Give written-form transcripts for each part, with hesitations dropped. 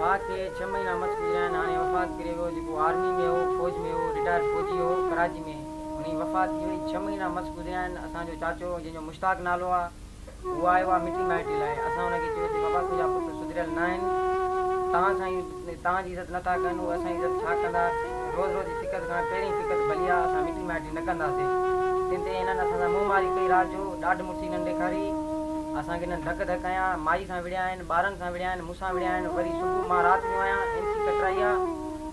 ڀاء کي ڇهه مهينا مس گذريا آهن هاڻي وفات ڪري ويو جيڪو آرمي ۾ هو فوج ۾ هو رٽائرڊ فوجي هو ڪراچي ۾ ان جي وفات ٿي وئي ڇهه مهينا مس گذريا آهن اسان جو چاچو جنهن جو مشتاق نالو آ هو آيو آ مٽي مائٽي لاء اسان ان کي چيوسين بابا تنهنجا پٽ سڌريل ناهن توهان سان ئي توهان جي عزت نٿا ڪن اهي اسان جي عزت ڇا ڪندا روز روز جي فڪر کان پهرين فڪر ڀلي آ اسان مٽي مائٽي نه ڪنداسين تنهن تي هنن اسان سان منهن ماري ڪئي رات جو ڏاڍ مڙسي هنن ڏيکاري اسان کي هنن ڌڪ ڌڪ هنيا مائي سان وڙهيا آهن ٻارن سان وڙهيا آهن مون سان وڙهيا آهن وري صبح مان رات جو آهيان اين سي ڪٽرائي آ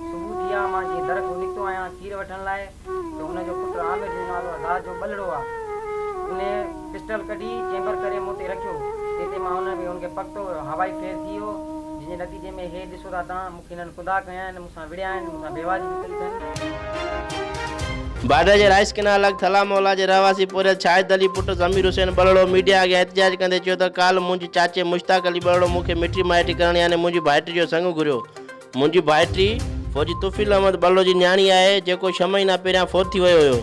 صبح ٿي آ مان جيئن در کان نڪتو آهيان کير وٺڻ لاء ته ان جو پٽ عامر جو نالو آ ذات جو ٻلڙو آ ان پسٽل ڪڍي چيمبر ڪري مون تي رکيو تنهن تي مان ان ان کي پڪتو هوائي فير ٿي ويو جنهن جي نتيجي ۾ هي ڏسو ٿا تان مون کي هنن ڪندا ڪيا آهن مون سان وڙهيا آهن مون سان بيواجبي ڪئي اٿن. باڊهه جي رائيس ڪئنال لڳ ٿلا مولا جي رهواسي پورهيت شاهد علي پٽ ضمير حسين ٻلڙو ميڊيا اڳيان احتجاج ڪندي چيو ته ڪالهه منهنجي چاچي مشتاق علي ٻلڙو مون کي مٺي مائٽي ڪرڻ يعني منهنجي ڀائٽي جو سڱ گهريو منهنجي ڀائٽي فوجي طفيل احمد ٻلو جي نياڻي آهي، جيڪو ڇهه مهينا پهريان فوت ٿي ويو هيو.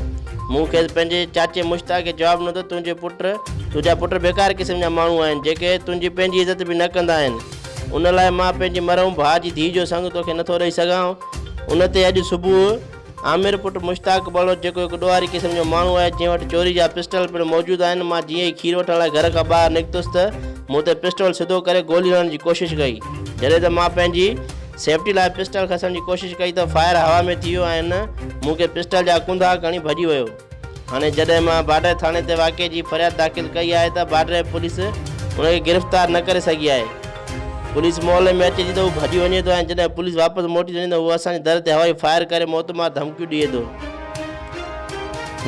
مون کيس پنهنجي چاچي مشتاق کي جواب ڏنو ته تنهنجي پٽ، تنهنجا پٽ بيڪار قسم جا ماڻهو آهن، جيڪي تنهنجي پنهنجي عزت به نه ڪندا آهن. ان لاء مان پنهنجي مرحوم ڀاء جي ڌيء جو سڱ توکي نٿو ڏئي سگهان. ان تي اڄ صبح عامر پٽ مشتاق بلوچ جيڪو هڪ ڏوهاري قسم جو ماڻهو آهي، جنهن وٽ چوري جا پسٽل پڻ موجود آهن، مان جيئن ئي کير وٺڻ لاء گهر کان ٻاهر نڪتس ته مون تي پسٽول سڌو ڪري گولي هڻڻ جي ڪوشش ڪئي. جڏهن ته مان پنهنجي سيفٽي لاء پسٽل کسڻ جي ڪوشش ڪئي ته فائر هوا ۾ ٿي ويو ۽ هن مون کي پسٽل جا ڪنڌا کڻي ڀڄي ويو. هاڻي جڏهن مان باڊهه ٿاڻي تي واقعي جي فرياد داخل ڪئي آهي ته باڊهه پوليس ان کي گرفتار نه ڪري سگهي آهي. پوليس محلي ۾ اچي ٿي ته هو ڀڄي وڃي ٿو ۽ جڏهن پوليس واپس موٽي ٿي وڃي ته هو اسان جي در تي هوائي فائر ڪري موتمار ڌمڪيون ڏئي ٿو.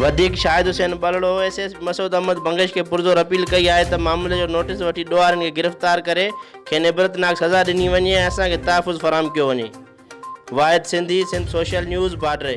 وڌيڪ Shahid Hussain Balro S S P Masood Ahmed Bangash کي پرزور اپيل ڪئي آهي ته معاملي جو نوٽيس وٺي ڏوهارين کي گرفتار ڪري کين عبرتناڪ سزا ڏني وڃي ۽ اسان کي تحفظ فراهم ڪيو وڃي. Wahid Sindhi, Sindh social news, Badri.